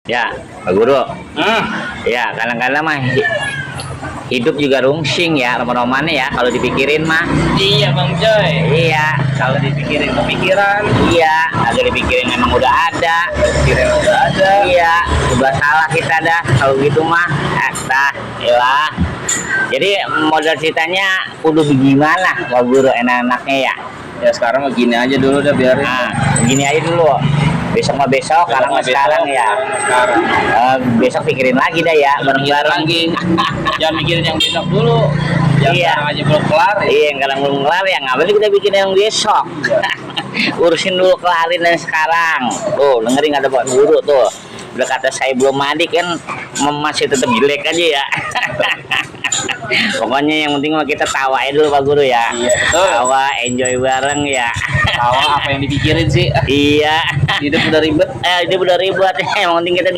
Ya, Pak Guru. Hmm. Ya, kadang-kadang mah hidup juga rungsing ya, roman-romannya ya kalau dipikirin mah. Iya Bang Joy. Iya, kalau dipikirin Kepikiran. iya, agak dipikirin emang udah ada. Pikiran udah ada. Iya, udah salah kita dah kalau gitu mah. Ilah. Jadi modal ceritanya kudu gimana Pak Guru enak-enaknya ya. Ya sekarang mah gini aja dulu dah biarin. Nah, gini aja dulu. Besok mah besok, sekarang mah sekarang ya. Sekarang. Besok pikirin lagi dah ya, bareng-bareng. Lagi. Jangan mikirin yang besok dulu. Yang Iya. sekarang aja belum kelar. Ya. Iya, yang kadang belum kelar ya ngapain kita bikin yang besok. Urusin dulu kelarin yang sekarang. Tuh, dengerin ada Pak Guru tuh. Udah kata saya belum mandi kan masih tetap jelek aja ya. Pokoknya yang penting mah kita tawa aja dulu Pak Guru ya. Iya, betul. Tawa, enjoy bareng ya. Tahu apa yang dipikirin sih? Iya. Hidup udah ribet. Hidup udah ribet. Yang penting kita